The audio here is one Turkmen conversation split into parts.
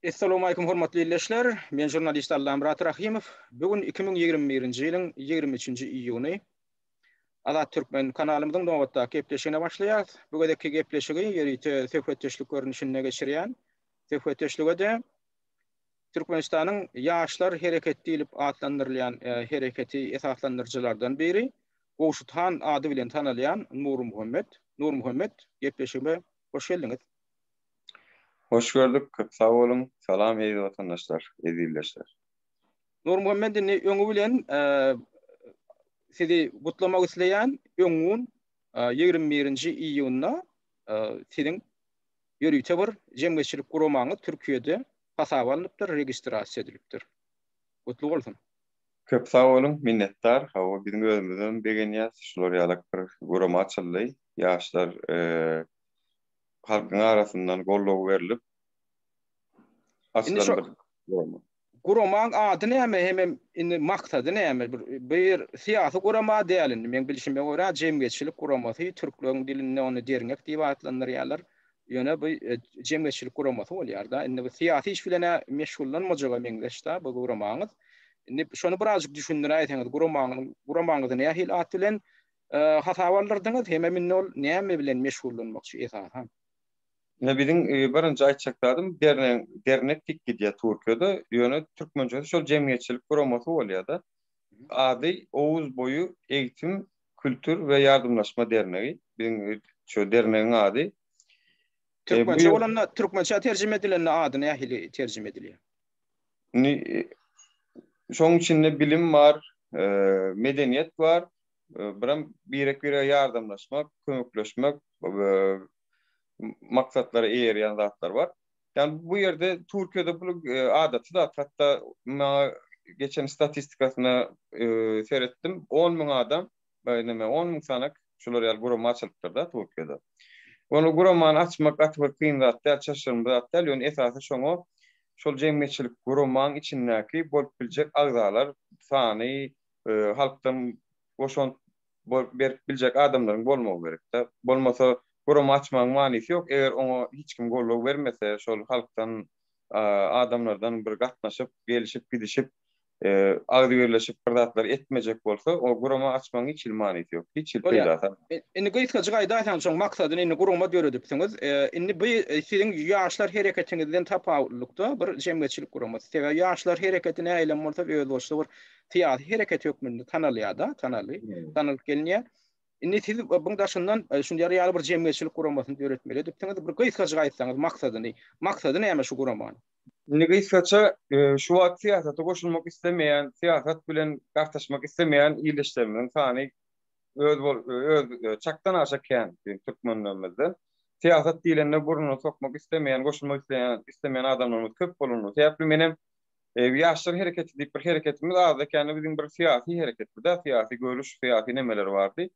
Essalawmalikum hormatly ildeşler. Men žurnalist Allamyrat Rahymow. Bu gün 2021-nji ýylyň 23-nji iýuny. Azat Türkmen kanalymyzyň nobatdaky gepleşigine başlaýarys. Bu gezekki gepleşigi ýörite söhbetdeşlik görnüşinde geçirýän. Söhbetdeşlige-de Türkmenistanyň Ýaşlar hereketi diýlip atlandyrylýan hereketi esaslandyryjylardan biri, Gowşut han ady bilen tanalýan Nurmuhammet. Nurmuhammet, gepleşigime hoş geldiňiz. Hoş gördük, köp sag boluň. Salam eziz watandaşlar, eziz ildeşler. Nurmuhammet indi öňi bilen sizi gutlamak isleýän, öňňun 21-nji iýunda siziň ýörite bir jemgyýetçilik guramaňyz Türkiýede hasaba alnypdyr, registrasiýa edilipdir. Gutly bolsun. Köp sag boluň, minnetdar. Hawa, biziň özümizem begenýäs, şular ýalak bir gurama açyldy. Ýaşlar halkyň arasyndan goldaw berlip açylan bir gurama. Guramaň ady näme hemem indi maksady näme? Bir bir syýasy gurama däl indi meň bilşime görä jemgyýetçilik guramasy türkleriň dilinde ony derňek diýip atlandyrýarlar. Ýöne bu jemgyýetçilik guramasy bolýar-da. Indi bu syýasy iş bilen-ä meşgullanmajaga meňzeş-da bu guramaňyz. Indi şony birazjyk düşündiräýseňiz guramaňyň guramaňyzy nähili at bilen hasaba aldyrdyňyz hemem indi ol näme bilen meşgullanmakçy esasan? Ine biziň birinji aýtjak zadym dernegiň dernek diýip gidýär Türkiýede, ýöne türkmençesi şol jemgyýetçilik guramasy bolýar-da. Ady Oguz boýy egitim, kültür we ýardymlaşma dernegi. Biziň şu dernegiň ady. Türkmençe bolanda, türkmençä terjime edilende ady nähili terjime edilýär? Indi şoň içinde bilim bar, medeniýet bar, birem birek-birege ýardamlaşmak, kömekleşmek maksatlara eýerýän zatlar bar. Ýagny bu ýerde Türkiýede bu adaty zat, hatda maňa geçen statistikasyna seretdim, on müň adam, neme, on müň sanak şular ýaly gurama açylypdyr-da Türkiýede. Ony guramany açmak gaty bir kyn zat däl, çylşyrymly zat däl, ýöne esasy şoňa şol jemgyýetçilik guramaň içindäki bolup biljek agzalar sany, halkdan goşant berip biljek adamlaryň bolmagy gerekde. Bolmasa gurama açmagyň manysy ýok. Eger oňa hiç kim goldaw bermese, şol halkdan adamlardan bir gatnaşyp, gelişip, gidişip, agzybirleşip bir zatlar etmejek bolsa, o gurama açmagyň hiç hili manysy ýok. Hiç hili peýdasy. Indi gysgajyk aýdaýsaňyz şoň maksadyny indi gurama döredipsiňiz. Indi bu siziň ýaşlar hereketiňizden tapawutlylykda bir jemgyýetçilik guramasy. Sebäbi ýaşlar hereketi nähilem bolsa özboluşly bir syýasy hereket hökmünde tanalýar-da, tanaly, tanalyp gelinýär. Indi siz buň daşyndan şunday ýaly bir jemgyýetçilik guramasyny döretmeli edipsiňiz. Bir gysgajyk aýtsaňyz maksadyny, maksady näme şu guramanyň? Indi gysgaça şu wagt syýasata goşulmak islemeýän, syýasat bilen gartaşmak islemeýän ildeşlerimiziň sany öz öz çakdan aşa kän biziň türkmenlerimizde. Syýasat diýlende burnuny sokmak islemeýän, goşulmak isleýän islemeýän adamlarymyz köp bolanlygy sebäpli menem Ýaşlar hereketi diýip bir hereketimiz azda-kände biziň bir syýasy hereketdi-de, syýasy görüş, syýasy nemeler bardy.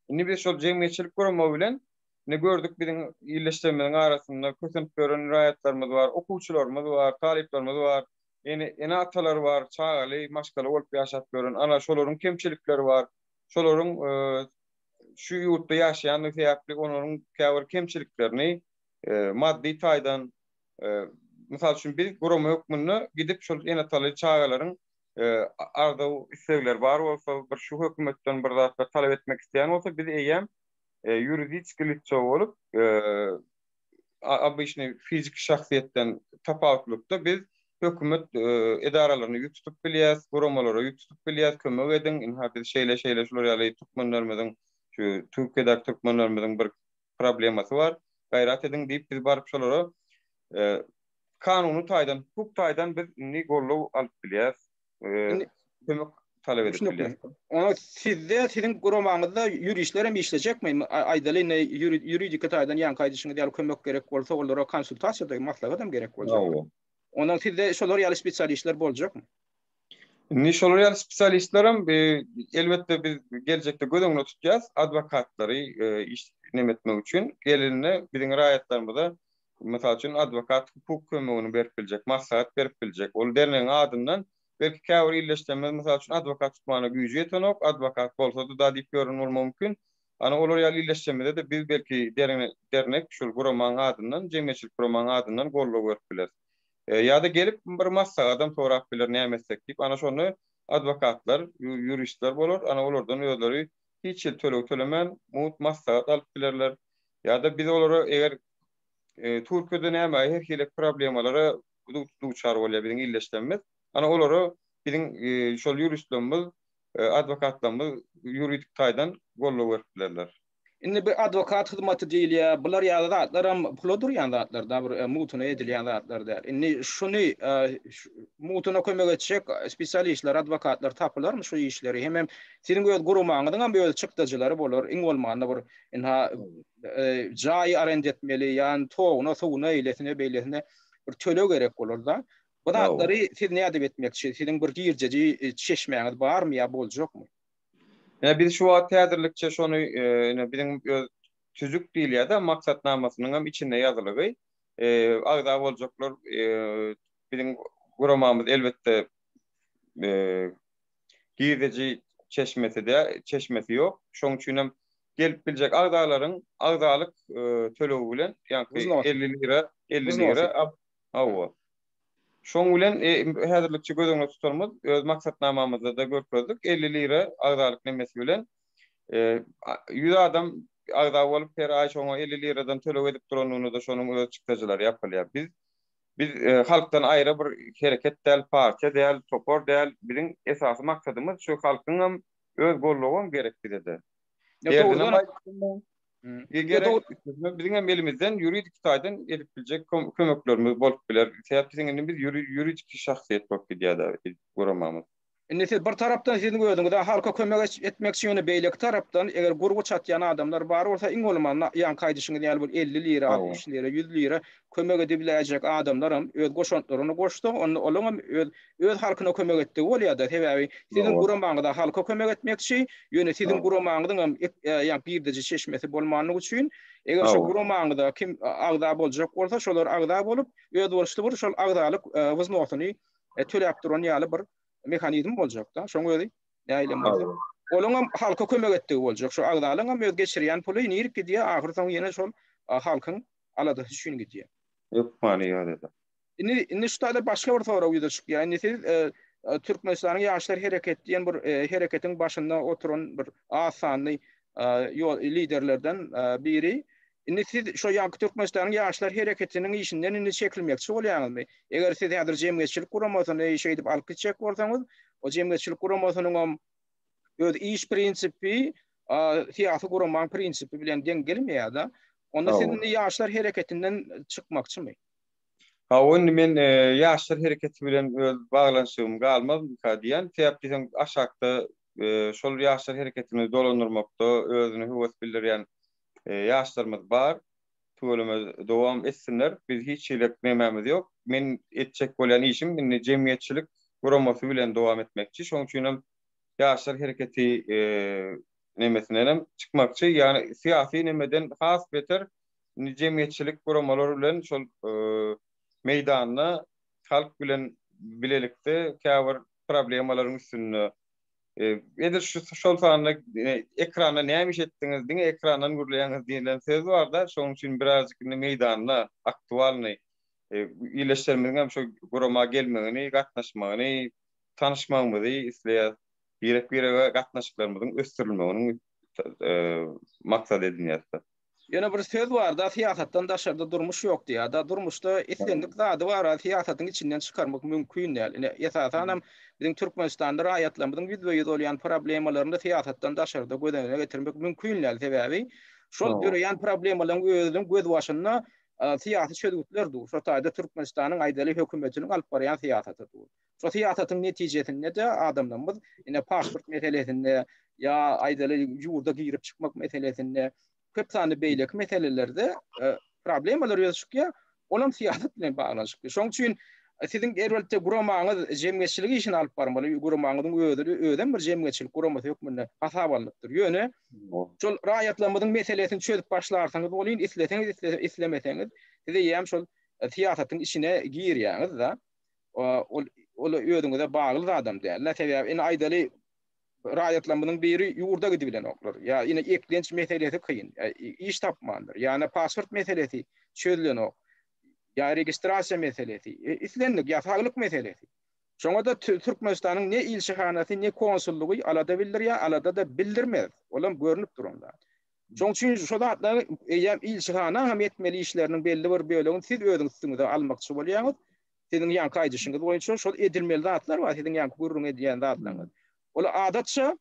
Indi biz şol jemgyýetçilik gurama bilen indi gördük biziň ildeşlerimiziň arasynda kösenip ýören raýatlarymyz bar, okuwçylarymyz bar, talyplarymyz bar, ene, ene-atalar bar, çagaly, maşgala bolup ýaşap ýören. Ana, şolaryň kemçilikleri bar. Şolaryň şu ýurtda ýaşaýandygy sebäpli olaryň käbir kemçiliklerini maddy taýdan Mysal üçin, biz gurama hökmünde gidip şol ene-ataly çagalaryň arzuw islegleri bar bolsa, bir şu hökümetden bir zatlar talap etmek isleýän bolsa, biz eýýäm ýuridiski litso bolup, obyçnyý fiziki şahsyýetden tapawutlykda biz hökümet edaralaryna ýüz tutup bilýäs, guramalara ýüz tutup bilýäs, kömek ediň, ynha biz şeýle-şeýle şular ýaly türkmenlerimiziň, şu Türkiýedäki türkmenlerimiziň bir problemasy bar, gaýrat ediň diýip biz baryp şolara kanuny taýdan, hukuk taýdan biz indi goldaw alyp bilýäris, kömek talap edip bilýäris. Ona sizde, siziň guramaňyzda ýuristler hem işlejekmi? Aýdaly indi ýuridiki taýdan ýaňky aýdyşyňyz ýaly kömek gerek bolsa, olara konsultasiýa-da, maslahat hem gerek boljak. Ondan sizde şolar ýaly spesialistler boljakmy? Indi şolar ýaly spesialistlerem elbetde biz geljekde göz öňünde tutýas, adwokatlary iş neme etmek üçin gelende biziň raýatlarymyza mysal üçin adwokat hukuk kömegini berip biljek, maslahat berip biljek. Ol dernegiň adyndan belki käbir ildeşlerimiz mysal üçin adwokat tutmana güýji ýetenok, adwokat bolsa-da da diýip ýören bolmagy mümkin. Ana olar ýaly ildeşlerimize-de biz belki dernek şol guramaň adyndan, jemgyýetçilik guramaň adyndan goldaw berip bileris. Ýa-da gelip bir maslahatam sorap biler näme etsek diýip. Ana şonda adwokatlar, ýuristler bolar. Ana olardan özleri hiç hili töleg tölemän mugt maslahat alyp bilerler. Ýa-da biz olara eger Türkiýede näme her hili problemalara duçar bolýar biziň ildeşlerimiz. Ana olara biziň şol ýuristlerimiz, adwokatlarymyz ýuridik taýdan goldaw berip bilerler. Indi bu adwokat hyzmaty diýilýär, bular ýaly zatlaram pula durýan zatlar da, bir mugtuna edilýän zatlar däl. Indi şuny mugtuna kömek etjek spesialistler, adwokatlar tapylarmy şu işleri? Hemem siziň öz guramaňyzyň hem öz çykdajylary bolar, iň bolmanda bir ynha jaý arend etmeli, ýa toguna, suwuna, eýlesine, beýlesine bir töleg gerek bolar-da. Bu zatlary siz nädip etmekçi? Siziň bir girdeji çeşmäňiz barmy ýa boljakmy? Ine biz şu wagt häzirlikçe şony ine biziň öz tüzük diýilýär-de maksatnamasynyň hem içinde ýazylygy. Agza boljaklar biziň guramamyz elbetde girdeji çeşmesi de çeşmesi ýok. Şonuň üçin hem gelip biljek agzalaryň agzalyk tölegi bilen ýaňky 50 lira 50 lira hawa. Şoň bilen häzirlikçe göz öňünde tutanymyz, öz maksatnamamyzda-da görkezdik, 50 lira agzalyk nemesi bilen 100 adam agza bolup, her aý şoňa 50 liradan töleg edip duranlygynda-da şonuň öz çykdajylary ýapylýar. Biz biz halkdan aýra bir hereket däl, partiýa däl, topar däl. Biziň esasy maksadymyz şu halkyňam öz gollawam gerek bize-de. Derdinem aýtdym. Gerek, biziň hem elimizden ýuridik taýdan edip biljek kömeklerimiz bolup biler. Sebäp diýseň indi biz ýuridik şahsyýet bolup gidýär-de guramamyz. Indi siz bir tarapdan siziň özüňiz-ä halka kömek etmekçi, ýöne beýleki tarapdan eger gurby çatýan adamlar bar bolsa iň bolmanda ýaňky aýdyşyňyz ýaly bir 50 lira, 60 lira, 100 lira kömek edibiläýjek adamlaram öz goşantlaryny goşsa, onda olaňam öz öz halkyna kömek etdigi bolýar-da. Sebäbi siziň guramaňyz-a halka kömek etmekçi, ýöne siziň guramaňyzyňam ýa girdeji çeşmesi bolmanlygy üçin, eger şo guramaňyza kim agza boljak bolsa, şolar agza bolup, özboluşly bir şol agzalyk wznosyny töläp duran ýaly bir mehanizm boljak-da. Şoň özi nähilem bolsa. Olaňam halka kömek etdigi boljak. Şo agzalygyňam öz geçirýän puly nirip gidýär, ahyrsoňy ýene şol halkyň aladasy üçin gidýär. Hökmany ýaly-da. Indi indi şu taýda başga bir sorag ýüze çykýar. Indi siz Türkmenistanyň Ýaşlar hereketi diýen bir hereketiň başynda oturan bir az sanly liderlerden biri. Indi siz şo ýaňky Türkmenistanyň Ýaşlar hereketiniň işinden indi çekilmekçi bolýaňyzmy? Eger siz häzir jemgyýetçilik guramasyny şeýdip alyp gitjek bolsaňyz, o jemgyýetçilik guramasynyňam öz iş prinsipi syýasy guramaň prinsipi bilen deň gelmeýär-de. Onda siz indi Ýaşlar hereketinden çykmakçymy? Hawa, indi men Ýaşlar hereketi bilen öz baglanyşygym galmazmyka diýýän. Sebäp diýseň, aşakda şol Ýaşlar hereketini dolandyrmakda özüne höwes bildirýän ýaşlarymyz bar. Tüweleme dowam etsinler. Biz hiç hili nemämiz ýok. Men etjek bolýan işim indi jemgyýetçilik guramasy bilen dowam etmekçi. Şonuň üçin hem Ýaşlar hereketi nemesindenem çykmakçy. Ýagny syýasy nemeden has beter Indi jemgyýetçilik guramalary bilen şol meýdanda halk bilen bilelikde käbir problemalaryň üstünde edil şu şol sanda ekranda näme iş etdiňiz, diňe ekrandan gürleýäňiz diýlen söz barda, şonuň üçin birazjyk indi meýdanda aktualnyý ildeşlerimiziň hem şu gurama gelmegini, gatnaşmagyny, tanyşmagymyzy isleýäs. Birek-birege gatnaşyklarymyzyň ösdürilmeginiň maksat edinýäs-de. Ýöne bir söz barda syýasatdan daşarda durmuş ýok diýýär-da. Durmuşda islendik zady bar, syýasatyň içinden çykarmak mümkin däl. Ine, esasanam biziň Türkmenistanda raýatlarymyzyň ýüzbe-ýüz bolýan problemalaryny syýasatdan daşarda göz öňüne getirmek mümkin däl. Sebäbi şol döreýän problemalaryň özüniň gözbaşynda syýasy çözgütler dur. Şo taýda Türkmenistanyň aýdaly hökümetiniň alyp barýan syýasaty dur. Şo syýasatyň netijesinde-de adamlarymyz ine pasport meselesinde ýa aýdaly ýurda girip çykmak meselesinde köp sanly beýleki meselelerde e, problemalar ýüze çykýar. Olam syýasat bilen baglanyşykly. Şonuň üçin e, siziň elbetde guramaňyz jemgyýetçilik işini alyp barmaly. Guramaňyzyň özüni özem bir jemgyýetçilik guramasy hökmünde hasap alnypdyr. Ýöne şol raýatlarymyzyň meselesini çözüp başlarsyňyz welin, isleseňiz, islemeseňiz, siz eýýäm şol e, syýasatyň içine girýäňiz-de. Ol ol özüňize bagly zadam däl. Sebäbi indi aýdaly raýatlarymyzyň biri ýurda gidibilenoklar. Ýa ine eklenç meselesi kyn. Iş tapmandyr. Ýa-da pasport meselesi çözülenok. Ýa registrasiýa meselesi, islendik ýa saglyk meselesi. Şoňa-da Türkmenistanyň ne ilçihanasy, ne konsullygy alada bildirýär, alada-da bildirmez. Olam görnüp duran zat. Şoň üçin şo zatlary eýýäm ilçihana hem etmeli işleriniň belli bir bölegini siz özüňiz üstüňize almakçy bolýaňyz. Siziň ýaňky aýdyşyňyz boýunça şol edilmeli zatlar bar, siziň ýaňky gürrüň edýän zatlaryňyz. Ol adatça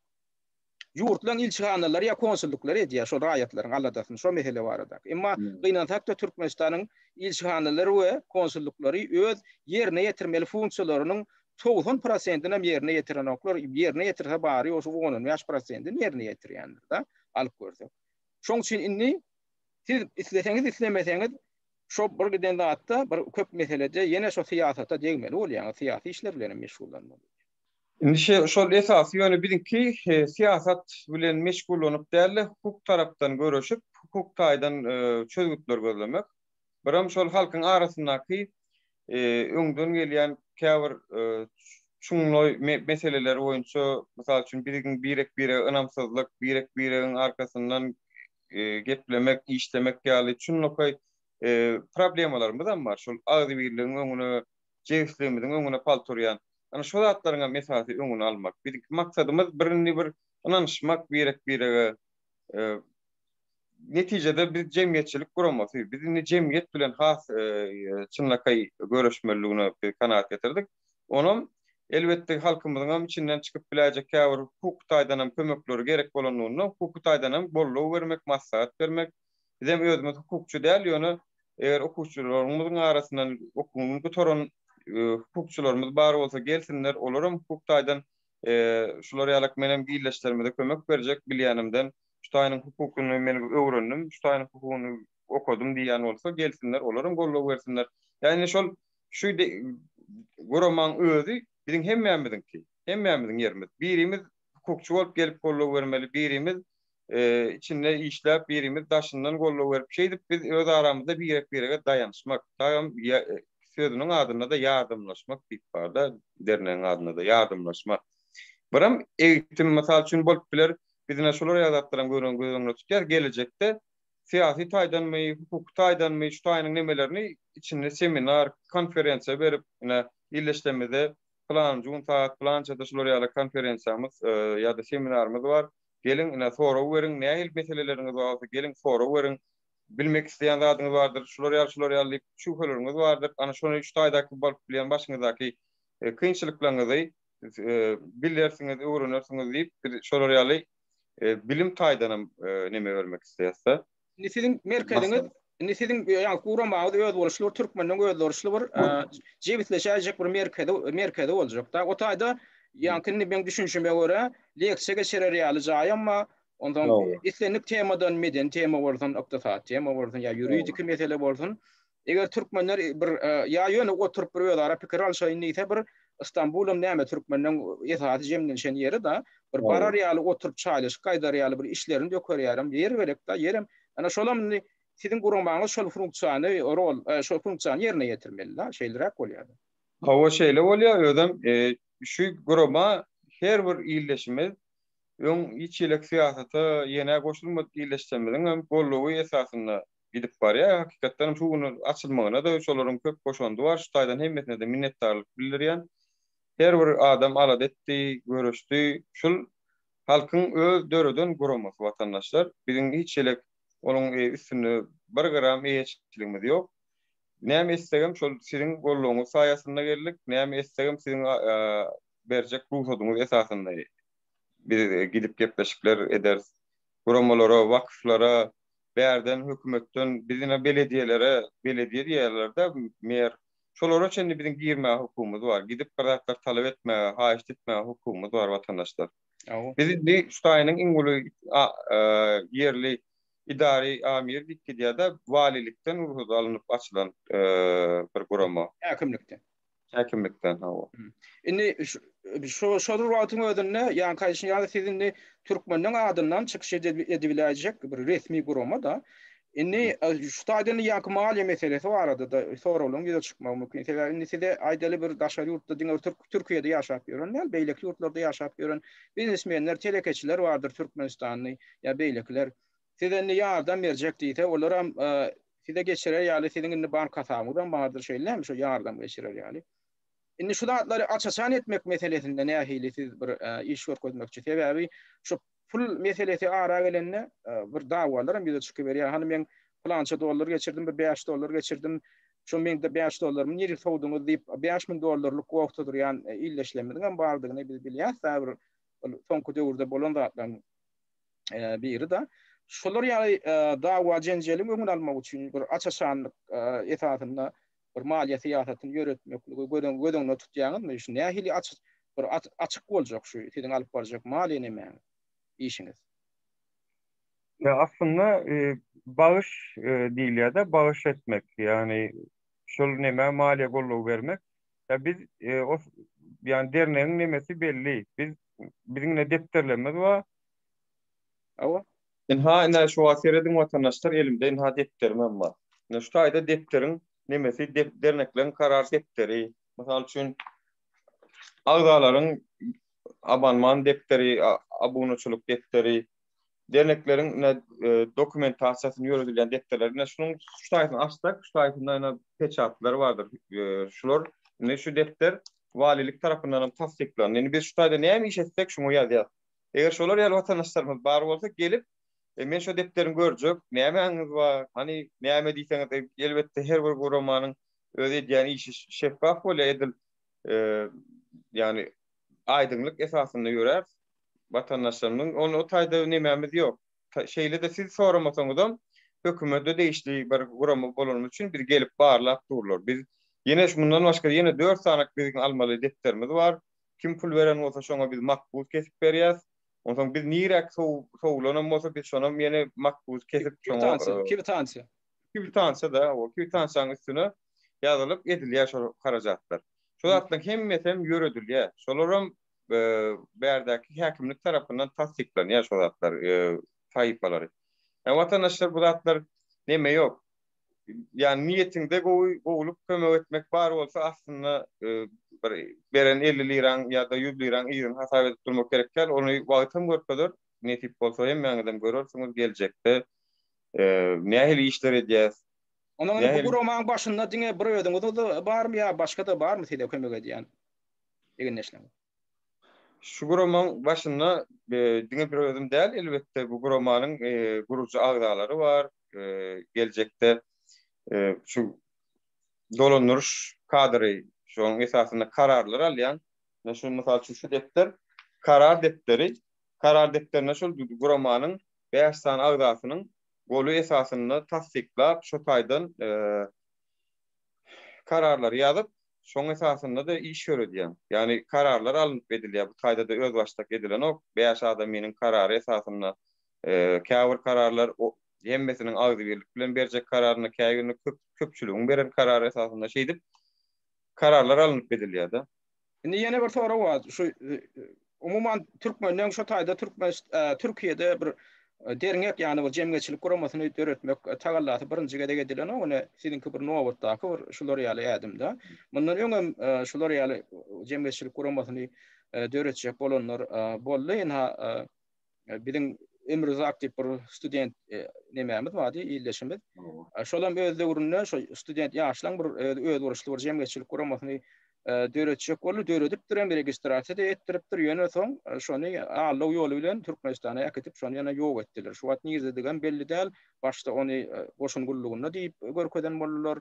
ýurtlaryň ilçihanalary ýa konsullyklary edýär şol raýatlaryň aladasyny şo mesele barada. Emma gynansak-da Türkmenistanyň ilçihanalary we konsullyklary öz ýerine ýetirmeli funksiýalarynyň 90 prosentini hem ýerine ýetirenoklar. Ýerine ýetirse bary ýogy şu on-on bäş prosentini ýerine ýetirýändir-de, alyp görsek. Şoň üçin indi siz isleseňiz islemeseňiz şo bir giden zatda bir köp meselede ýene şo syýasata degmeli bolýaňyz, syýasy işler bilen hem meşgullanmaly. Indi şol esasy ýöne biziňki syýasat bilen meşgullanyp däl-de hukuk tarapdan göreşip, hukuk taýdan çözgütler gözlemek. Birem şol halkyň arasyndaky öňden gelýän käbir çuňňur meseleler boýunça, mysal üçin, biziň birek-birege ynamsyzlyk, birek-biregiň arkasyndan geplemek, işlemek ýaly çynlakaý problemalarymyzam bar. Şol agzybirligiň öňüne jebisligimiziň öňüne palta urýan. Ana şo zatlaryň hem esasy öňüni almak. Biziňki maksadymyz birini bir ynanyşmak birek-birege. Netijede biz jemgyýetçilik guramasy. Biz indi jemgyýet bilen has çynlakaý göreşmelidigine biz kanagat getirdik. Onam elbetde halkymyzyň hem içinden çykyp biläýjek käbir hukuk taýdan hem kömekleri gerek bolandygynda hukuky taýdan hem goldaw bermek, maslahat bermek. Bizem özümiz hukukçy däl, ýöne eger okuwçylarymyzyň arasyndan okuwyny gutaran hukukçylarymyz bar bolsa gelsinler, olaram hukuk taýdan şular ýalak menem ildeşlerimize kömek berjek bilýänimden şu taýynyň hukukyny men öwrendim, şu taýynyň hukugyny okadym diýýän bolsa gelsinler, olaram goldaw bersinler. Ýagny şol şu guramaň özi biziň hemmämiziňki, hemmämiziň ýerimiz. Birimiz hukukçy bolup gelip goldaw bermeli, birimiz içinde işläp, birimiz daşyndan goldaw berip, şeýdip biz öz aramyzda birek-birege daýanyşmak, tagam sözüniň adynda-da ýardamlaşmak diýip bar-da, dernegiň adynda-da ýardamlaşmak. Biram egitim, mysal üçin, bolup biler, biz ine şular ýaly zatlaram göz öňünde tutýar, gelejekde syýasy taýdanmy, hukuky taýdanmy şu taýynyň nemelerini içinde seminar, konferensiýa berip, ine, illeşlemizde pylanynjy gün sagat pylançada şular ýaly konferensiýamyz ýa-da seminarymyz bar. Geliň, ine, sorag beriň, nähili meseleleriňiz bar bolsa, geliň, sorag beriň. Bilmek isleýän zadyňyz bardyr, şular ýaly, şular ýaly diýip, şübheleriňiz bardyr. Ana, şony şu taýdaky bolup bilýän başyňyzdaky kynçylyklaryňyzy bilersiňiz, öwrenersiňiz diýip, biz şolar ýaly bilim taýdanam neme bermek isleýäs-de. Indi siziň merkeziňiz, indi siziň ýa guramaňyz özboluşly bir türkmeniň özboluşly bir jebisleşäýjek bir merkezi merkezi boljak-da. O taýda ýaňky indi meň düşünişime görä, leksiýa geçirer ýaly jaýam bar. Onsoň islendik temadan medeni tema bolsun, ykdysady tema bolsun ýa ýuridiki mesele bolsun, Eger türkmenler bir ýa ýöne oturyp bir özara pikir alşaýyn diýse bir Istanbulam näme türkmenleň esasy jemlenşen ýeri da bir barar ýaly oturyp çaýlaşyp gaýdar ýaly bir işlerini döker ýerem ýer gerek da ýerem ana şolam indi siziň guramaňyz şol funksiýany rol şol funksiýany ýerine ýetirmeli da şeýleräk bolýar. Hawa şeýle bolýar özem şu gurama her bir ildeşimiz öň hiç ýelek syýasata ýene goşulmadyk ildeşlerimiziň hem goldawy esasynda gidip barýar. Hakykatdan hem şu gün açylmagyna-da şolaryň köp goşandy bar. Şu taýdan hemmesine-de minnetdarlyk bildirýän. Her bir adam alada etdi, göreşdi. Şul halkyň öz döreden guramasy watandaşlar. Biziň hiç elek onuň üstünde bir gram eýeçiligimiz ýok. Näme etsegem şol siziň goldawyňyz saýasynda geldik. Näme etsegem siziň berjek rugsadyňyz esasynda biz gidip gepleşikler ederis. Guramalara, wakyflara, bärden hökümetden biz ine belediýelere, belediýe diýýärler-de, mer, şolara çenli biziň girmäge hukugymyz bar. Gidip bir zatlar talap etmäge, haýyşt etmäge hukugymyz bar watandaşlar. Biz indi şu taýynyň iň uly ýerli idari amiri diýip gidýär-de, walilikden rugsat alnyp açylan bir gurama. Häkimlikden. Häkimlikden, hawa. Indi şu şol bir wagtyň özünde ýaňky aýdyşyň ýaly siz indi türkmeniň adyndan çykyş edibiläýjek bir resmi gurama-da. Indi şu taýdan ýaňky maliýe meselesi barada-da soraglaryň ýüze çykmagy mümkin. Sebäbi indi size aýdaly bir daşary ýurtda diňe bir türk Türkiýede ýaşap ýören däl, beýleki ýurtlarda ýaşap ýören biznesmenler, telekeçiler bardyr türkmenistanly ýa beýlekiler. Size indi ýardam berjek diýse, olaram. Size geçirer ýaly siziň indi bank hasabyňyzam bardyr şeýlemi şo ýardam geçirer ýaly. Indi şu zatlary aç-açan etmek meselesinde nähili siz bir iş görkezmekçi? Sebäbi şu pul meselesi ara gelende bir dawalar hem ýüze çykyberýär. Hany men pylança dollar geçirdim, bir 5 dollar geçirdim. Şu meň de 5 dollarymy nirä sowduňyz diýip 5000 dollarlyk goh tutdurýan ildeşlerimiziň hem bardygyny biz bilýäris. Bir soňky döwürde bolan zatlaryň biri-de. Şolar ýaly dawa jenjeliň öňüni almak üçin bir aç-açanlyk esasynda bir maliýe syýasatyny ýöretmekligi göz öňünde tutýaňyzmy? Şu nähili açyk bir açyk boljak şu siziň alyp barjak maliýe nemäňiz, işiňiz? Ýa aslynda bagyş diýilýär-de, bagyş etmek, ýagny şol nämä maliýe goldaw bermek. Ýa biz o ýagny dernegiň nemesi belli. Biz biziň ine depderlerimiz bar. Hawa. Ynha, ine şu wagt serediň watandaşlar, elimde ynha depderim hem bar. Ine şu taýda depderiň nemesi, dernekleriň karar depderi. Mysal üçin, agzalaryň abanman depderi, abunaçylyk depderi, dernekleriň ine dokumentasiýasyny ýöredilýän depderler. Ine şunuň şu taýsyny açsak, şu taýsynda ine peçatlar bardyr. Şular ine şu depder walilik tarapyndan hem tassyklandy. Indi biz şu taýda näme iş etsek, şuňa ýazýas. Eger şolar ýaly watandaşlarymyz bar bolsa, gelip, e, men şo depderini görjek, nämäňiz bar, hany näme diýseňiz, e, elbetde her bir guramanyň öz edýän işi şeffaf bolýar, edil e, ýagny aýdyňlyk esasynda ýöräris. Watandaşlarymyzyň ony o taýda nemämiz ýok. Şeýle-de siz soramasaňyzam, hökümete degişli bir gurama bolanymyz üçin biz gelip barlap durlar. Biz ýene mundan başga ýene dört sany biziň almaly depderimiz bar. Kim pul beren bolsa şoňa biz makbuz kesip berýäs. Onsoň biz niräk sowulanam bolsa biz şonam ýene makbuz kesip şoňa Kwitansiýa, kwitansiýa. Kwitansiýa da, o kwitansiýanyň üstüne ýazylyp edilýär şol harajatlar. Şo zatlaryň hemmesi hem ýöredilýär. Şolaram bärdäki häkimlik tarapyndan tassyklanýar şo zatlar, sahypalary. Ýa watandaşlar bu zatlar neme ýok. Ýani niýetiňde gowy, gowulyk kömek etmek bar bolsa aslynda bir beren 50 liraň ýa-da 100 liraň yzyny hasap edip durmak gerek däl. Ony wagt hem görkezer. Nesip bolsa hemmäňizem görersiňiz geljekde nähili işler edýäs. Onuň indi bu guramaň başynda diňe bir özüňiz barmy ýa başga-da barmy size kömek edýän egindeşleriňiz? Şu guramaň başynda diňe bir özüm däl, elbetde bu guramanyň gurujy agzalary bar. Geljekde şu dolandyryş kadry şonuň esasynda kararlar alýan. Şu mysal üçin şu depder karar depderi. Karar depderine şol guramanyň 5 sany agzasynyň goly esasynda tassyklap şo taýdan kararlary ýazyp, şoň esasynda-da iş ýöredýän. Ýagny kararlar alnyp edilýär. Bu taýda-da özbaşdak edilenok. Bäş adamynyň karary esasynda käbir kararlar hemmesiniň agzybirlik bilen berjek kararynda, käbirinde köpçüligiň beren karary esasynda şeýdip kararlar alnyp edilýär-de. Indi ýene bir sorag bar. Şu umuman türkmenden şu taýda türkmen Türkiýede bir derňek ýagny bir jemgyýetçilik guramasyny döretmek tagallasy birinji gezek edilenok. Ine siziňki bir nobatdaky bir şular ýaly ädimde. Mundan öňem şular ýaly jemgyýetçilik guramasyny döretjek bolanlar boldy. Ynha Biziň Ömruzak diýip bir student nemämiz bardy, ildeşimiz. Şolam öz döwründe şo student ýaşlaň bir özboluşly bir jemgyýetçilik guramasyny döretjek boldy, döredipdir hem, registrasiýa-da etdiripdir, ýöne soň şony aldaw ýoly bilen Türkmenistana äkidip, şony ýene ýok etdiler. Şu wagt nirededigem belli däl. Başda ony goşun gullugynda diýip görkezen boldular.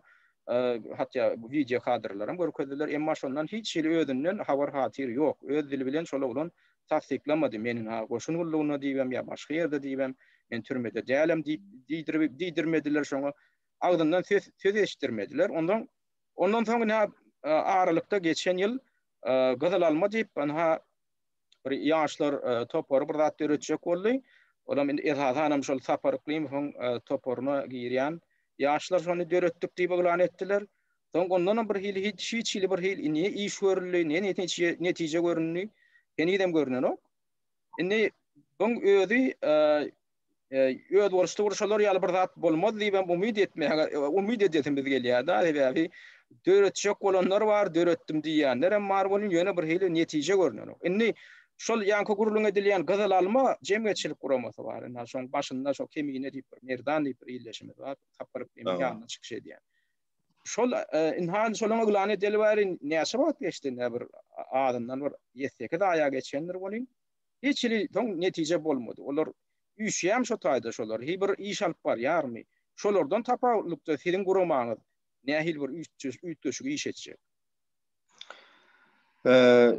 Hatda wideo kadrlaram görkezdiler. Emma şondan hiç hili özünden habar-hatyr ýok. Öz dili bilen şol oglan tassyklamady. Men ynha goşun gullugynda diýibem ýa başga ýerde diýibem, men türmede dälem diýip diýdirmediler şoňa. Agzyndan söz söz eşitdirmediler. Ondan ondan soň ynha aralykda geçen ýyl Gyzyl alma diýip ynha bir ýaşlar topary bir zat döretjek boldy. Olam indi esasanam şol Sapar Yklymowyň toparyna girýän ýaşlar şony döretdik diýip yglan etdiler. Soň ondanam bir hili hiç hiç hili bir hili ne iş görüldi, ne netije netije göründi. Henizem görünenok. Indi buň özi özboluşly bir şolar ýaly bir zat bolmaz diýip hem umyt etmäge umyt edesimiz gelýär-de. Sebäbi döretjek bolanlar bar, döretdim diýýänler hem bar welin, ýöne bir hili netije görünenok. Indi. Şol ýaňky gürrüň edilýän Gyzyl alma jemgyýetçilik guramasy bar. Ynha şoň başynda şo Kemine diýip bir Merdan diýip bir ildeşimiz bar. Sapar Yklymyň ýanynda çykyş edýän. Şol ynha şolaň yglan edeli bäri näçe wagt geçdi? Ynha bir azyndan bir ýedi-sekiz aýa geçendir welin, hiç hili soň netije bolmady. Olar üýşýärmi şo taýda şolar? Hiý bir iş alyp barýarmy? Şolardan tapawutlykda siziň guramaňyz nähili bir üýtgeşik iş etjek?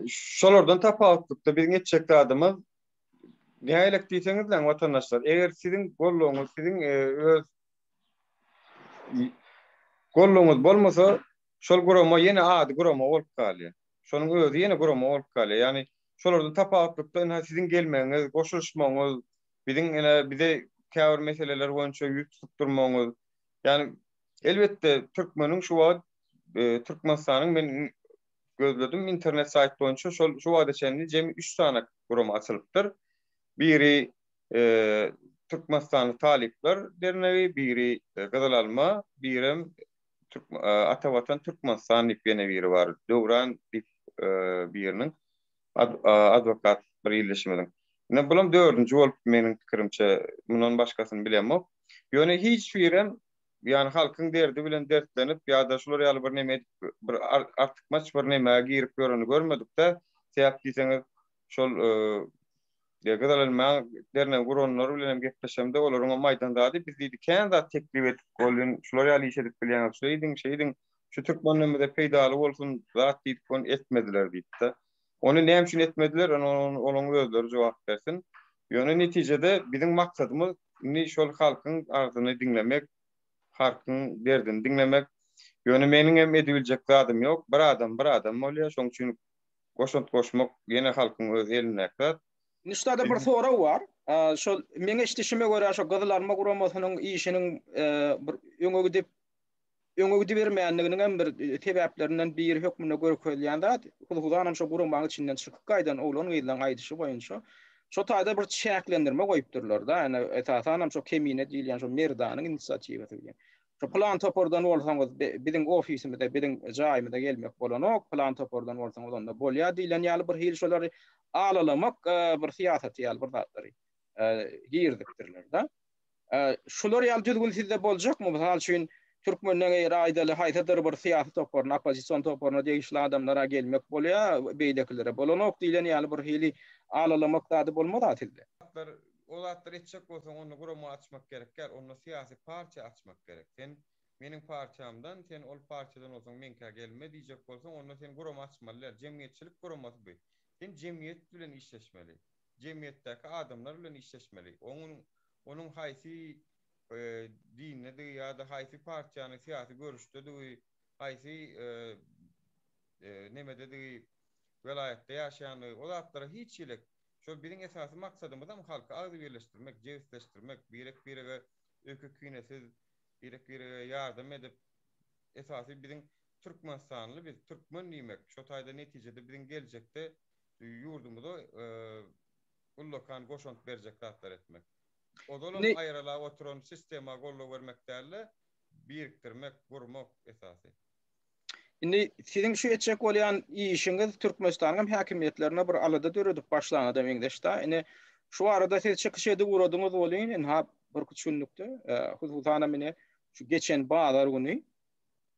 Şolardan tapawutlykda biziň etjek zadymyz nähilek diýseňizläň watandaşlar, eger siziň goldawyňyz, siziň öz goldawyňyz bolmasa, şol gurama ýene ady gurama bolup galýar. Şonuň özi ýene gurama bolup galýar. Ýagny şolardan tapawutlykda ynha siziň gelmegiňiz, goşulyşmagyňyz, biziň ine bize käbir meseleler boýunça ýüz tutup durmagyňyz, ýagny elbetde türkmeniň şu wagt Türkmenistanyň men gözledim internet saýt boýunça şol şu wagta çenli jemi 3 sany gurama açylypdyr. Biri Türkmenistanly talyplar dernegi, biri Gyzyl alma, birem Ata Watan Türkmenistan diýip ýene biri bar. Döwran diýip biriniň adwokat bir ildeşimiziň. Ine bulam dördünji bolup meniň pikirimçe mundan başgasyny bilemok. Ýöne hiç birem ýani halkyň derdi bilen dertlenip ýa-da şular ýaly bir neme edip bir artykmaç bir nemä girip ýöreni görmedikdä. Sebäp diýseňiz şol Gyzylalma dernegi guranlar bilen hem gepleşemde olaryň hem aýdan zady biz diýdi kän zat teklip edip bolýan şular ýaly iş edip bilýäňiz şeýdiň şeýdiň şu türkmenlerimize peýdaly bolsun zat diýdik ony etmediler diýipdi. Ony näme üçin etmediler ony olaň özleri jogap bersin. Ýöne netijede biziň maksadymyz indi şol halkyň agzyny diňlemek, halkyň derdini diňlemek. Ýöne meniň hem edibiljek zadym ýok. Bir adam bir adam bolýar. Şoň üçin goşant goşmak ýene halkyň öz elindäki zat. Indi şu taýda bir sorag bar. Şol meň eşidişime görä şo Gyzyl Alma guramasynyň işiniň bir öňe gidip öňe gidibermänliginiň hem bir sebäplerinden biri hökmünde görkezilýän zat, hususanam şo guramaň içinden çykyp gaýdan oglan-gyzlaryň aýdyşy boýunça şo taýda bir çäklendirme goýupdyrlar-da, ýöne esasanam şo Kemine diýilýän şo Merdanyň inisiatiwasy bilen. Şo pylan topardan bolsaňyz biziň ofisimize, biziň jaýymyza gelmek bolanok, pylan topardan bolsaňyz onda bolýar diýlen ýaly bir hili şolary alalamak bir syýasaty ýaly bir zatlary girizipdirler-de. Şular ýaly düzgün sizde boljakmy? Mysal üçin, türkmenden eger aýdaly haýsydyr bir syýasy toparyna, oppozision toparyna degişli adamlara gelmek bolýar, beýlekilere bolanok diýlen ýaly bir hili alalamak zady bolmaz-a sizde? O zatlary etjek bolsaň onda gurama açmak gerek däl, onda syýasy partiýa açmak gerek. Sen meniň partiýamdan, sen ol partiýadan bolsaň meňkä gelme diýjek bolsaň onda sen gurama açmaly däl. Jemgyýetçilik guramasy bu. Sen jemgyýet bilen işleşmeli. Jemgyýetdäki adamlar bilen işleşmeli. Onuň onuň haýsy dindedigi ýa-da haýsy partiýanyň syýasy görüşdedigi, haýsy nemededigi, welaýatda ýaşaýandygy o zatlara hiç hili Şol biziň esasy maksadymyzam halky agzybirleşdirmek, jebisleşdirmek, birek-birege öýke-kinesiz, birek-birege ýardam edip, esasy biziň türkmenistanly biz, türkmen diýmek, şo taýda netijede biziň geljekde ýurdumyza ullakan goşant berjek zatlar etmek. Ozalam aýralap oturan sistema goldaw bermek däl-de, birikdirmek, gurmak esasy. Indi siziň şu etjek bolýan işiňiz Türkmenistanyň hem häkimiýetlerine bir alada döredip başlana-da meňzeş-da. Ine, şu arada siz çykyş edip ugradyňyz welin, ynha birküç günlükde, hususanam ine şu geçen bazar güni,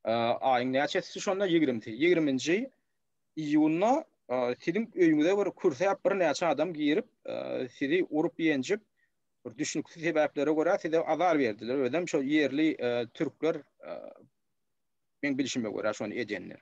aýyň näçesisi şonda, ýigrimisi, ýigriminji iýunda siziň öýüňize bir kürsäp birnäçe adam girip, sizi urup-ýenjip, bir düşnüksiz sebäplere görä size azar berdiler. Özem şo ýerli türkler Meň bilşime görä şony edenler.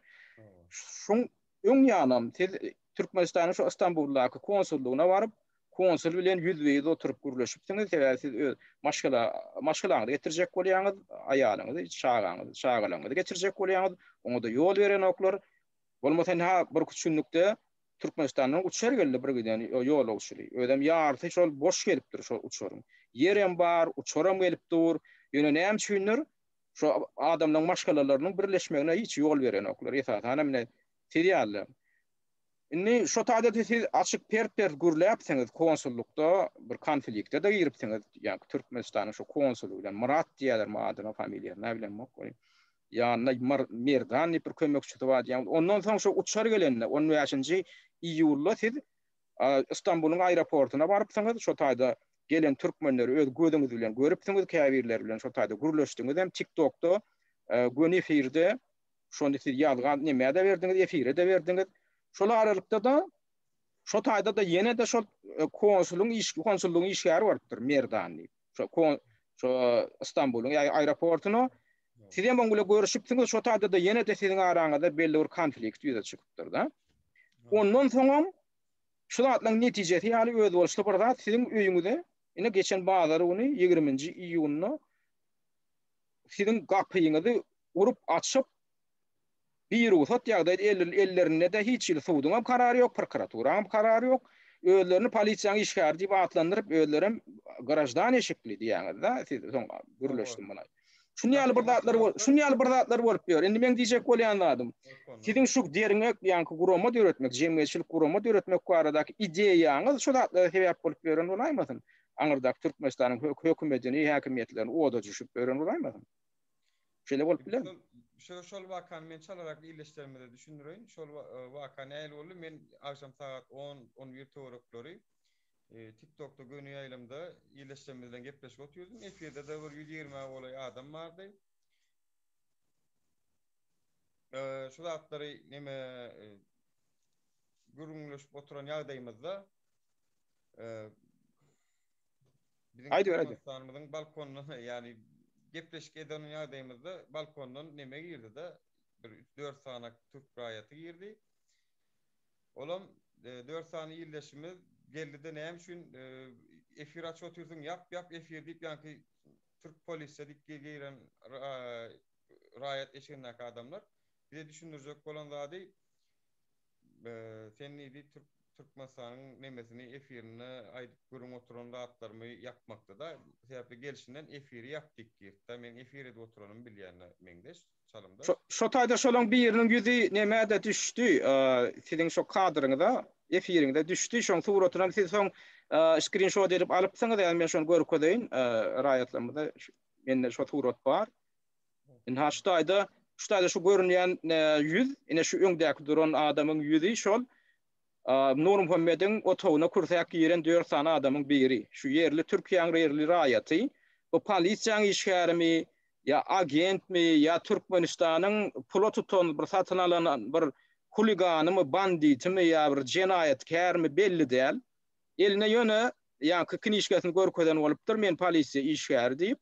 Şuň öň ýanam siz Türkmenistanyň şu Istanbuldaky konsullygyna baryp, konsul bilen ýüzbe-ýüz oturyp gürleşipsiňiz. Sebäbi siz öz maşgala maşgalaňyzy getirjek bolýaňyz, aýalyňyzy, çagaňyzy, çagalaryňyzy getirjek bolýaňyz. Oňa-da ýol berenoklar. Bolmasa ynha birküç günlükde Türkmenistandan uçar geldi bir giden ýolagçyly. Özem ýarysy şol boş gelipdir şol uçaryň. Ýerem bar, uçaram gelip dur. Ýöne näme üçindir Şu adamlaryň maşgalalarynyň birleşmegine hiç ýol berenoklar. Esasanam ine siz ýalylar. Indi şo taýda siz açyk pert-pert gürläpsiňiz konsullykda bir konflikte-de giripsiňiz. Ýa-ni Türkmenistanyň şu konsuly bilen Myrat diýýärlermi adyna familiýasyny nä bilemok. Ýanynda Merdan diýip bir kömekçisi bar diýýär. Ondan soň şu uçar gelende on bäşinji iýulda siz. Istanbulyň aeroportuna barypsyňyz, şo taýda gelen türkmenleri öz gözüňiz bilen görüpsiňiz, käbirleri bilen şo taýda gürleşdiňiz hem TikTokda göni efirde şony siz ýazga nämä-de berdiňiz, efire-de berdiňiz. Şol aralykda-da şo taýda-da ýene-de şol konsulyň iş konsullygyň işgäri barypdyr, Merdan diýip. Şo kon şo Istanbulyň aeroportuna Siz hem oň bilen görüşipsiňiz, şo taýda-da ýene-de siziň araňyzda belli bir konflikt ýüze çykypdyr-da. Ondan soňam şu zatlaryň netijesi ýaly özboluşly bir zat siziň öýüňize ine geçen bazar güni 20-nji iýunda siziň gapyňyzy urup açyp birugsat ýagdaýda ellerinde-de hiç hili suduňam karary ýok, prokuraturaňam karary ýok. Özlerini polisiýanyň işgäri diýip atlandyryp, özlerem graždan eşikli diýýäňiz-de, siz soň gürleşdim muny. Şuny ýaly bir zatlar bol, şuny ýaly bir zatlar bolup ýör. Indi meň diýjek bolýan zadym, siziň şu derňek, ýaňky gurama döretmek, jemgyýetçilik gurama döretmek baradaky ideýaňyz şu zatlara sebäp bolup ýören bolaýmasyn? Aňyrdaky Türkmenistanyň hökümetini, häkimiýetlerini oda düşüp ýören bolaýmasyn? Şeýle bolup bilermi? Şu şol wakany men çalarak ildeşlerimize düşündireýin. Şol waka nähili boldy? Men agşam sagat on, on bir töwerekleri TikTokda göni ýaýlymda ildeşlerimiz bilen gepleşip otyrdym. Efirde-de bir 120-ä golaý adam bardy. Şu zatlary neme gürrüňleşip oturan ýagdaýymyzda biziň Türkmenistanymyzyň balkonyndan, ýagny gepleşik eden ýagdaýymyzda balkondan neme girdi-de, bir 3-4 sany türk raýaty girdi. Olam 4 sany ildeşimiz geldi-de näme üçin efir açyp otyrsyň, ýap ýap efir diýip ýaňky türk polisiýa diýip giren raýat eşigindäki adamlar bize düşündirjek bolan zady sen diýdi türk Türkmenistanyň nemesini efirinde aýdyp gürrüň oturan zatlarymy ýapmakda-da sebäpli gelşinden efiri ýap diýip girdi-de meň efir edip oturanymy bilýänine meňzeş. Çalymda. Şo taýda şolaň biriniň ýüzi nämä-de düşdi, siziň şo kadryňyza, efiriňize düşdi. Şoň suratynam siz soň skrinşot edip alypsyňyz, ýa men şony görkezeýin raýatlarymyza. Mende şo surat bar. Ynha şu taýda, şu taýda şu görünýän ýüz, ine şu öňdäki duran adamyň ýüzi şol Nurmuhammediň otagyna kürsäp giren dört sany adamyň biri. Şu ýerli Türkiýäň ýerli raýaty. Bu polisiýaň işgärimi ýa agentmi ýa Türkmenistanyň pula tutan bir satyn alan bir huliganymy, banditimi ýa bir jenaýatkärmi belli däl. Eline ýöne ýaňky knişkesini görkezen bolupdyr, men polisiýa işgäri diýip.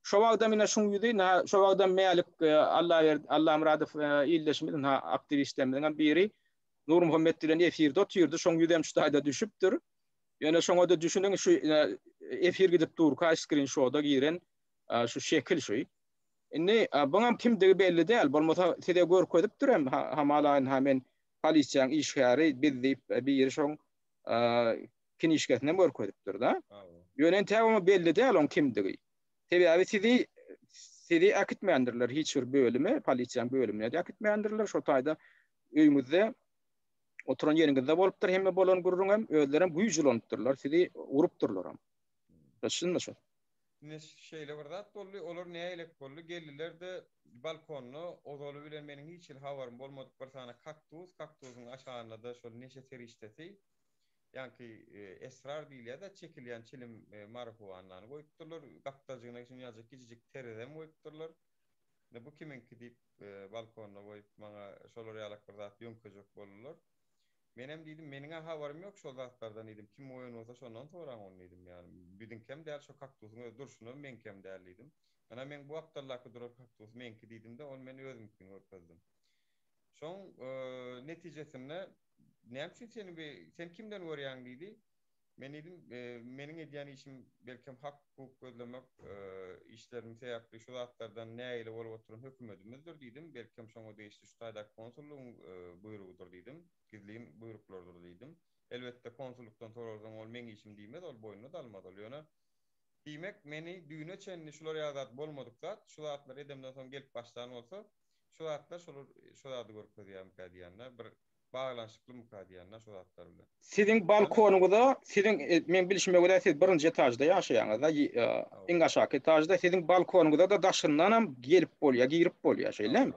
Şo wagtam ine şuň ýüzi, ine şo wagtam Mälik Allaberdi Allamyradow ildeşimiz, ine aktiwistlerimiziň biri Nurmuhammet bilen efirde otyrdy, şoň ýüzem şu taýda düşüpdir. Ýöne şoňa-da düşüniň, şu efir gidip durka skrinşoda giren şu şekil şu. Indi buňam kimdigi belli däl, bolmasa size görkezipdirem, hamala ynha men polisiýaň işgäri biz diýip biri şoň kinişkesinem görkezipdir-de. Ýöne entäk oňa belli däl oň kimdigi. Sebäbi sizi sizi äkitmändirler hiç bir bölüme, polisiýaň bölümine-de äkitmändirler. Şo taýda öýüňizde oturan ýeriňizde bolupdyr hemme bolan gürrüňem, özlerem güýç ulanypdyrlar, sizi urupdyrlaram. Çynmy şo? Ine şeýle bir zat boldy, olar nägilek boldy, geldiler-de balkonda ozaly bilen meniň hiç hili habarym bolmadyk bir sany kaktus, kaktusyň aşagynda-da şol neşe serişdesi, ýaňky esrar diýilýär-de, çekilýän çilim marihuanany goýupdyrlar, gapdaljygyna şuny ýaljak kiçijik terezem goýupdyrlar. Ine bu kimiňki diýip balkonda goýup maňa şolar ýalak bir zat ýöňkejek boldular. Menem diýdim, meniň-ä habarym ýok şol zatlardan diýdim, kim goýan bolsa şondan soraň ony diýdim, ýagny biziňkem däl şo kaktusyň özi durşuna meňkem däl diýdim. Ynha meň bu gapdaldaky duran kaktus meňki diýdim-de, ony men özümkini görkezdim. Şoň netijesinde näme üçin seni bi sen kimden görýäň diýdi. Men diýdim, meniň edýän işim belkem hak-hukuk gözlemek işlerim sebäpli şu zatlardan nägile bolup oturan hökümetimizdir diýdim. Belkem şoňa degişli şu taýdaky konsullygyň buýrugydyr diýdim. Gizlin buýruklardyr diýdim. Elbetde konsullykdan sorarsaň ol meň işim diýmez, ol boýnuna-da almaz ol. Ýöne diýmek meni düýne çenli şular ýaly zat bolmadyk zat, şu zatlary edemden soň gelip başlan bolsa, şu zatlar şolar şu zady görkezýärmikä diýende bir baglanyşyklymyka diýende şu zatlar bilen. Siziň balkonyňyza, siziň meň bilşime görä siz birinji etažda ýaşaýaňyzda, iň aşaky etažda siziň balkonyňyza-da daşyndanam gelip bolýar, girip bolýar, şeýlemi?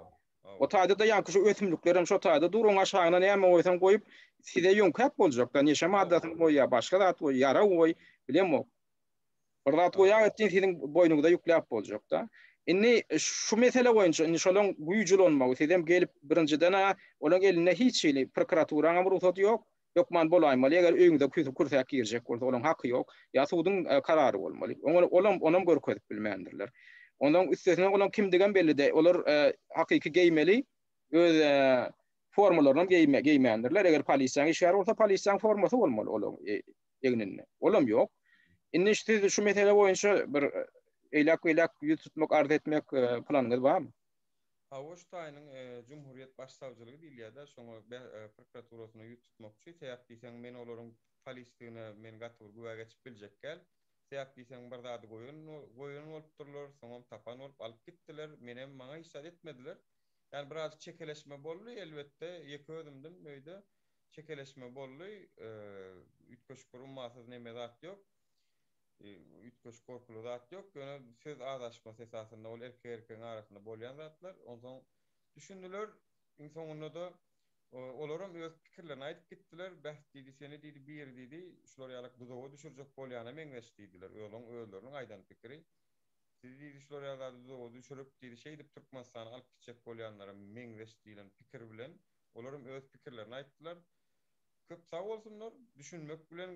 O taýda-da ýaňky şu ösümliklerem şo taýda dur, oň aşagyna näme goýsaň goýup, size ýöňkäp boljak-da, neşe maddasyny goý ýa başga zat goý, ýarag goý, bilemok. Bir zat goýak etdiň siziň boýnuňyza ýükläp boljak-da. Indi şu mesele boýunça indi şolaň güýç ulanmagy, sizem gelip birinjiden-ä olaň elinde hiç hili prokuraturaňam rugsady ýok, hökman bolaýmaly, eger öýüňize küsüp kürsäp girjek bolsa olaň haky ýok, ýa suduň karary bolmaly. Oňa olam onam görkezip bilmändirler. Ondan üstesine olaň kimdigem belli däl. Olar hakyky geýmeli, öz formalarynam geýme geýmändirler. Eger polisiýaň işgäri bolsa polisiýaň formasy bolmaly olaň egninde. Olam ýok. Indi siz şu mesele boýunça bir eýläk-beýläk ýüz tutmak, arz etmek planyňyz barmy? Hawa şu taýynyň Jumhurýet başsawçylygy diýilýär-dä, şoňa prokuraturasyna ýüz tutmakçy. Sebäp diýseň men olaryň polisdigine men gaty bir güwä geçip biljek däl. Sebäp diýseň bir zady goýan goýan bolupdyrlar, soňam tapan bolup alyp gitdiler. Menem maňa hiç zat etmediler. Ýani birazjyk çekeleşme boldy, elbetde, ýeke özümdim öýde. Çekeleşme boldy. Üýtgeşik bir ummasyz neme zat ýok. Üýtgeşik gorkuly zat ýok, ýöne söz azaşmasy esasynda ol erkek erkegiň arasynda bolýan zatlar. Onsoň düşündiler, iň soňunda-da olaram öz pikirlerini aýdyp gitdiler. Beh diýdi, seni diýdi, biri diýdi, şular ýalak duzaga düşürjek bolýana meňzeş diýdiler. Olaň özleriniň aýdan pikiri. Sizi diýdi, şular ýaly zady duzaga düşürip diýdi, şeýdip Türkmenistana alyp gitjek bolýanlara meňzeş diýlen pikir bilen olaram öz pikirlerini aýtdylar. Köp sag bolsunlar, düşünmek bilen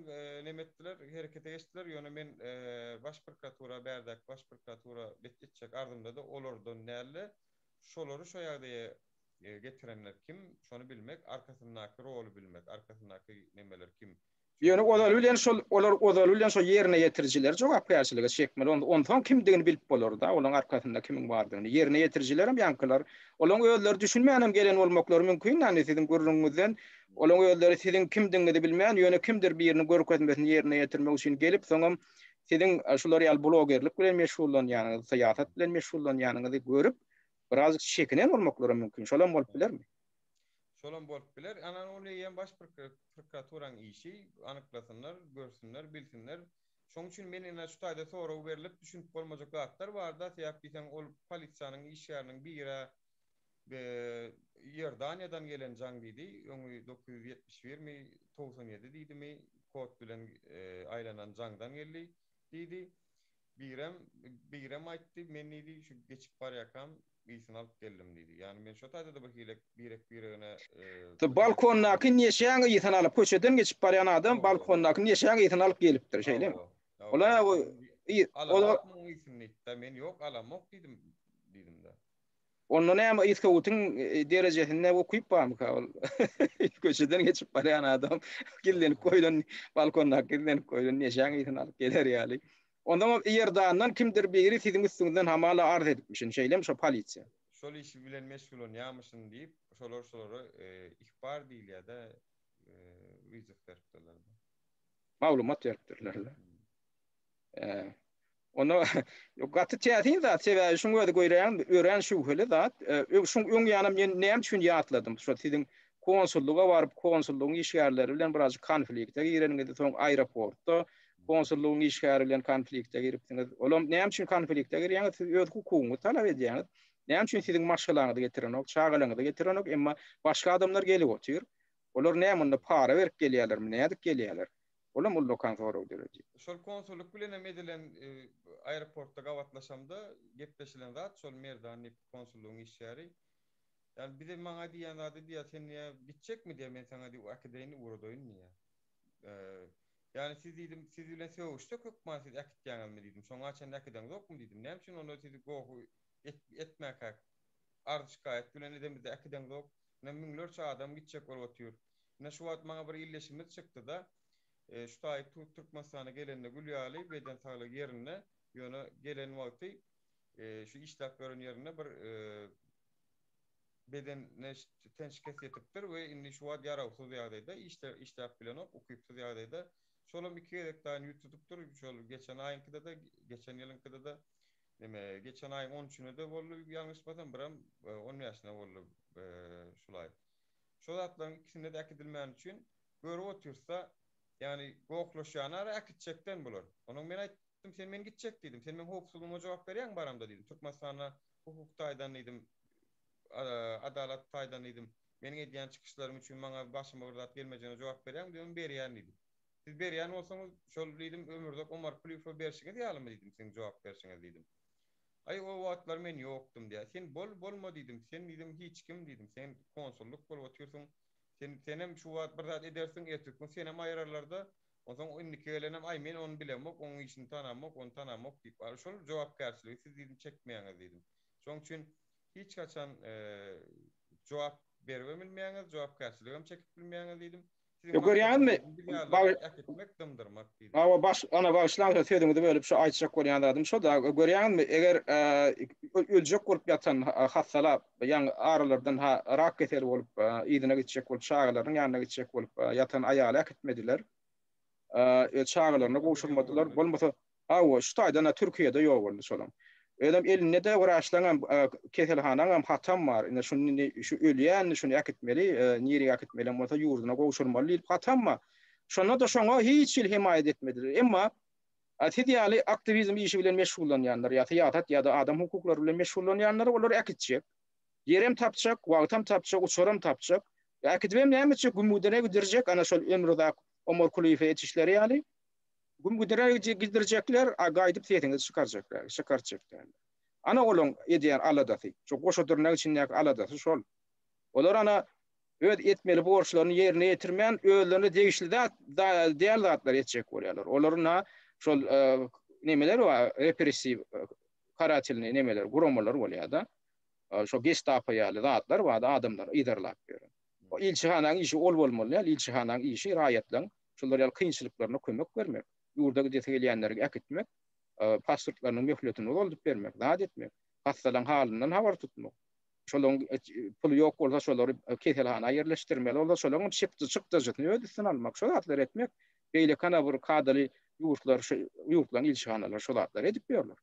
neme etdiler, herekete geçdiler, ýöne men baş prokuratura, bärdäki baş prokuratura bet etjek arzymda-da olardan däl-de, şolary şo ýagdaýa getirenler kim, şony bilmek, arkasyndaky roly bilmek, arkasyndaky nemeler kim. Ýöne ozaly bilen şol, olar ozaly bilen şo ýerine ýetirijileri jogapkärçilige çekmeli, onsoň kimdigini bilip bolar-da, olaň arkasynda kimiň bardygyny. Ýerine ýetirijilerem ýaňkylar, Olaň özleri düşünmänem gelen bolmaklary mümkin, ýagny siziň gürrüňiňizden olaň özleri siziň kimdigiňizi bilmän, ýöne kimdir biriniň görkezmesini ýerine ýetirmek üçin gelip, soňam siziň şular ýaly blogerlik bilen meşgullanýanyňyzy, syýasat bilen meşgullanýanyňyzy görüp, birazjyk çekinen bolmaklaram mümkin. Şolam bolup bilermi? Şolam bolup biler. Ana ol eýýäm baş prokuraturaň işi, anyklasynlar, görsünler, bilsinler. Şoň üçin men ine şu taýda sorag berlip düşünip bolmajak zatlar barda, sebäp diýseň ol polisiýanyň işgäriniň birä Iordaniýadan gelen jaň diýdi, öňi 971 mi, 97 diýdimi, kod bilen aýlanan jaňdan geldi diýdi. Birem, birem aýtdy, men diýdi, şu geçip barýarkam ysyny alyp geldim diýdi. Ýagny men şo taýda-da bir hili birek-biregine Balkondaky neşäň ysyny alyp, köçeden geçip barýan adam balkondaky neşäň ysyny alyp gelipdir, şeýlemi? Ola Alamok ysyny diýdi-de, men ýok alamok diýdim, diýdim-de. Onda näme yzkowutyň derejesinde ukyp barmyka ol? Köçeden geçip barýan adam gizlenip goýlan balkondaky gizlenip goýlan neşäň ysyny alyp geler ýaly. Onsoňam Iordandan kimdir biri siziň üstüňizden hamala arz edipmişin, şeýlemi şo polisiýa? Şol iş bilen meşgullanýarmyşyn diýip, şolar şolara ihbar diýilýär-de, wyzow beripdirler. Maglumat beripdirler. Onda gaty täsin zat, sebäbi şuň özi görýäňmi, örän şübheli zat. Şuň öň ýanam men näme üçin ýatladym, şo siziň konsullyga baryp, konsullygyň işgärleri bilen birazjyk konflikte gireniňizi, soň aeroportda konsullygyň işgäri bilen konflikte giripsiňiz. Olam näme üçin konflikte girýäňiz? Siz öz hukugyňyzy talap edýäňiz. Näme üçin siziň maşgalaňyzy getirenok, çagalaryňyzy getirenok, emma başga adamlar gelip otyr. Olar näme onda para berip gelýärlermi, nädip gelýärler? Olam ullakan sorag döredýär. Şol konsullyk bilen hem edilen aeroportda gabatlaşamda gepleşilen zat şol Merdan diýip konsullygyň işgäri. Ýani bize maňa diýýän zady diýýär, sen diýýär gitjekmi diýýär, men saňa diýýär äkideýin ugradaýyn diýýär. Ýani siz diýdim, siz bilen sögüşsek hökman siz äkitýäňizmi diýdim. Şoňa çenli äkideňzokmy diýdim. Näme üçin onda sizi gohy etmäkäk arz-şikaýat bilen edemizde äkideňzok. Ine müňlerçe adam gitjek bolup otyr. Ine şu wagt maňa bir ildeşimiz çykdy-da, şu taýy Türkmenistana gelende gül ýaly, beden saglygy ýerinde, ýöne gelen wagty şu işläp ýören ýerinde bir bedenine ten şikes ýetipdir we indi şu wagt ýarawsyz ýagdaýda, işläp bilenok, ukypsyz ýagdaýda. Şolam iki gezek daýyn ýüz tutupdyr, şol geçen aýyňkyda-da, geçen ýylyňkyda-da, neme, geçen aýyň on üçünde-de boldy ýalňyşmasam, biram on bäşinde boldy şul aý. Şo zatlaryň ikisinde-de äkidilmäni üçin görüp otyrsa, ýagny gohlaşýanara äkitjekden bular. Onuň men aýtdym, sen men gitjek diýdim. Sen meň howpsuzlygyma jogap berýäňmi baramda diýdim. Türkmenistanda hukuk taýdan diýdim. adalat taýdan diýdim, meniň edýän çykyşlarym üçin maňa başyma bir zat gelmejegine jogap berýäňmi diýdim, berýän diýdi. Siz berýän bolsaňyz, şol diýdim, Ömürzak Omarkulyýewe berşiňiz ýalymy diýdim, siziň jogap berşiňiz diýdim. Aý, o wagtlar men ýokdum diýýär. Sen bol, bolma diýdim, sen diýdim, hiç kim diýdim, sen konsullyk bolup otyrsyň, sen, senem şu wagt bir zat edersiň, ertesi gün senem aýyrarlar-da, onsoň indiki gelenem, aý, men ony bilemok, onuň işini tanamok, ony tanamok diýip, şol jogapkärçiligi siz diýdim, çekmeýäňiz diýdim. Şonuň üçin hiç haçan jogap beribem bilmeýäňiz, jogapkärçiligem çekip bilmeýäňiz diýdim. Siziň Görýäňizmi? Äkitmek, dymdyrmak diýdim. Hawa, baş, ana bagyşlaň sözüňizi bölüp şu aýtjak bolýan zadym şo da, görýäňizmi, eger öljek bolup ýatan hassalap, ýaňy aralardan ha rak keseli bolup, yzyna gitjek bolup, çagalarynyň ýanyna gitjek bolup ýatan aýaly äkitmediler. Öz çagalaryna gowşurmadylar. Bolmasa Hawa, şu taýdan-a Türkiýede ýogaldy şolam. Özem elinde-de wraçlaňam, keselhanaňam hatam bar. Ine şuny indi şu ölýä indi şuny äkitmeli, nirä äkitmelem bolsa ýurduna gowşurmaly diýlip hatam bar. Şonda-da şoňa hiç hili hemaýat etmediler. Emma siz ýaly aktiwizm işi bilen meşgullanýanlar ýa syýasat ýa-da adam hukuklary bilen meşgullanýanlary olar äkitjek. Ýerem tapjak, wagtam tapjak, uçaram tapjak. Äkidibem näme etjek, gümgüdere gidirjek, ana şol Ömruzak Omarkulyýewe etişleri ýaly. Güm gidere gidirjekler, a gaýdyp sesiňizi çykarjaklar, çykartjak däller. Ana olaň edýän aladasy, şo goşa dyrnak içindäki aladasy şol. Olar ana öz etmeli borçlaryny ýerine ýetirmän, özlerine degişli zat däl zatlary etjek bolýarlar. Olar na şol nemeler bar, repressiw karatelnyý nemeler, guramalar bolýar-da. Şo gestapo ýaly zatlar bar, adamlary yzarlap ýören. O ilçihanaň işi ol bolmaly däl, ilçihanaň işi raýatlaryň şular ýaly kynçylyklaryna kömek bermek, ýurda gidesi gelýänleri äkitmek, pasportlarynyň möhletini uzaldyp bermek, zat etmek, hassalaryň halyndan habar tutmak, şolaryň puly ýok bolsa şolary keselhana ýerleşdirmeli bolsa şolaryň hem çykdajysyny öz üstüne almak, şo zatlary etmek. Beýleki ana bir kadaly ýurtlar, şu ýurtlaryň ilçihanalary şo zatlary edip ýörler.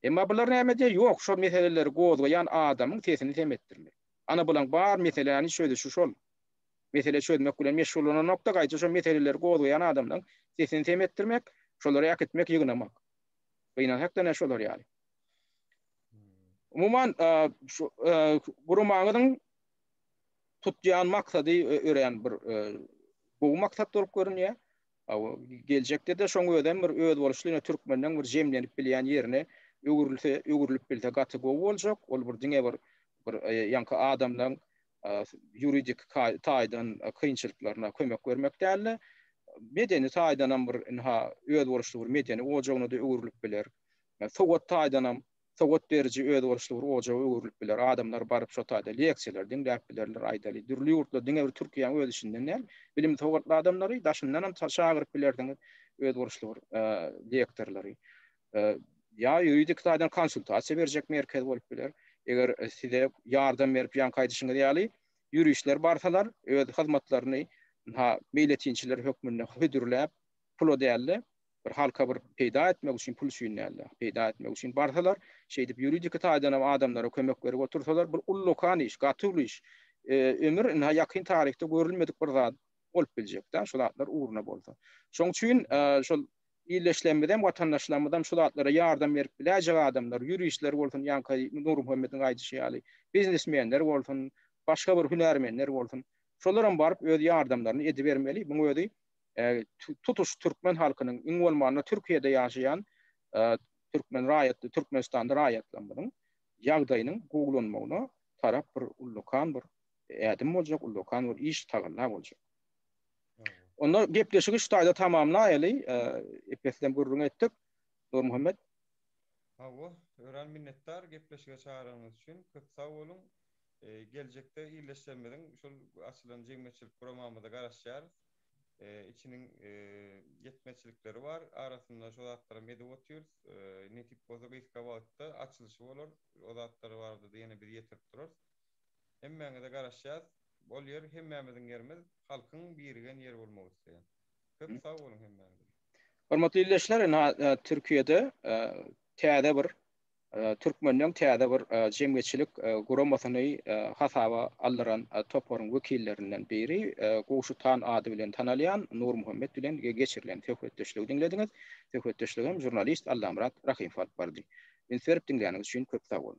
Emma bular näme edýär? Ýok, şo meseleleri gozgaýan adamyň sesini sem etdirmek. Ana bulaň bar meseläni çözüşi şol. Mesele çözmek bilen meşgullananokda gaýta şo meseleleri gozgaýan adamlaň sesini sem etdirmek, şolary äkitmek, ýygnamak. Gynansak-da ine şolar ýaly. Umuman şu guramaňyzyň tutýan maksady örän bir gowy maksat bolup görünýär. Geljekde-de şoň özem bir özboluşly ine türkmenden bir jemlenip bilýän ýerine öwrülse, öwrülip bilse gaty gowy boljak. Ol bir diňe bir bir ýaňky adamlaň ýuridik taýdan kynçylyklaryna kömek bermek däl-de, medeni taýdanam bir ynha özboluşly bir medeni ojagyna-da öwrülip biler. Sowat taýdanam sowat beriji özboluşly bir ojaga öwrülip biler. Adamlar baryp şo taýda leksiýalar diňläp bilerler, aýdaly. Dürli ýurtlar, diňe bir Türkiýäň öz içinden däl, bilimli sowatly adamlary daşyndanam çagyryp bilersiňiz, özboluşly bir lektorlary. Ýa ýuridik taýdan konsultasiýa berjek merkez bolup biler. Eger size ýardam berip, ýaňky aýdyşyňyz ýaly, ýörişler barsalar, öz hyzmatlaryny ynha meýletinçiler hökmünde hödürläp, pula däl-de, bir halka bir peýda etmek üçin, pul üçin däl-de, peýda etmek üçin barsalar, şeýdip ýuridiki taýdan hem adamlara kömek berip otursalar, bir ullakan iş, gaty uly iş. Ömür ynha ýakyn taryhda görülmedik bir zat bolup biljek-dä, şu zatlar ugruna bolsa. Şoň üçin şol ildeşlerimizem, watandaşlarymyzam şu zatlara ýardam berip biläýjek adamlar, ýuristler bolsun, ýaňky Nurmuhammediň aýdyşy ýaly, biznesmenler bolsun, başga bir hünärmenler bolsun, şolaram baryp öz ýardamlaryny edibermeli. Muň özi tutuş türkmen halkynyň, iň bolmanda Türkiýede ýaşaýan türkmen raýatly, Türkmenistanda raýatlarymyzyň ýagdaýynyň gowulanmagyna tarap bir ullakan bir ädim boljak, ullakan bir iş, tagalla boljak. Onda gepleşigi şu taýda tamamlaýaly. Ep-eslem gürrüň etdik. Nurmuhammet. Hawa, örän minnetdar gepleşige çagyranyňyz üçin. Köp sag boluň. Geljekde ildeşlerimiziň şol açylan jemgyýetçilik guramamyza garaşýarys. Içiniň ýetmezçilikleri bar, arasynda şo zatlaram edip otyrys. Nesip bolsa gysga wagtda açylyşy bolar. O zatlar barada-da ýene biz ýetirip durarys. Hemmäňize garaşýas. Ol ýer hemmämiziň ýerimiz, halkyň birigen ýeri bolmak isleýän. Köp sag boluň hemmäňize. Hormatly ildeşler, ynha Türkiýede täze bir Türkmenden täze bir jemgyýetçilik guramasyny hasaba aldyran toparyň wekillerinden biri Gowşut han ady bilen tanalýan Nurmuhammet bilen geçirilen söhbetdeşligi diňlediňiz. Söhbetdeşligi hem žurnalist Allamyrat Rahymow alyp bardy. Üns berip diňläniňiz üçin köp sag boluň.